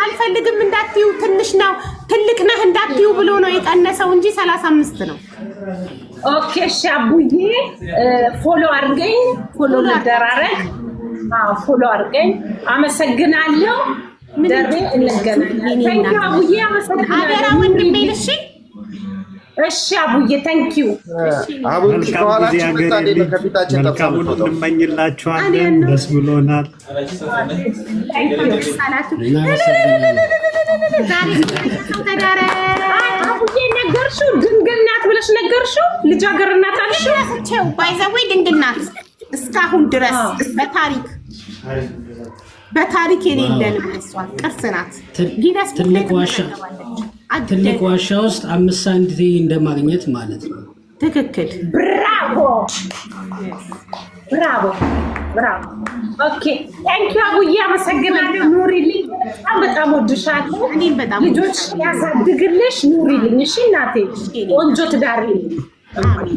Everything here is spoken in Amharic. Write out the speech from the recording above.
አልፈልግም እንዳትዩ፣ ትንሽ ነው፣ ትልቅ ነህ እንዳትዩ ብሎ ነው የቀነሰው እንጂ 35 ነው። Okay እሺ፣ አቡዬ follow አድርገኝ፣ follow እንደራረግ። አዎ፣ follow አድርገኝ። አመሰግናለሁ። ደሬ እንገናኛለን። Thank you አቡዬ፣ አመሰግናለሁ። አደራ ወንድሜን፣ እሺ። እሺ አቡዬ፣ thank you። አቡቲ መልካም ጊዜ ከኋላችን ሀገሬ መጣ እንዴ? ልጅ። ከፊታችን ጠብሳ መልካሙን የምትወጣው እንመኝላችኋለን። ደስ ብሎናል። ሳላችሁ እናመሰግናለን። ዛሬ ሰው ተዳረ። አቡዬ፣ ነገርሽው? ድንግል ናት ብለሽ ነገርሽው? ልጃገረድ ናት አልሽው? ረስቼው፣ by the way ድንግል ናት እስካሁን ድረስ፣ በታሪክ የሌለ እሷ ቅርስ ናት። Guinness Book ላይ ትልቅ ዋሻ ትመዘገባለች። ትልቅ ዋሻ ውስጥ 5 ሳንቲም እንደማግኘት ማለት ነው። ትክክል። Bravo bravo bravo። Okay, thank you አቡዬ፣ አመሰግናለሁ። ኑሪልኝ። በጣም በጣም ወድሻለሁ። እኔም በጣም ልጆች ያሳድግልሽ። ኑሪልኝ። እሺ እናቴ፣ ቆንጆ ትዳር። አሜን።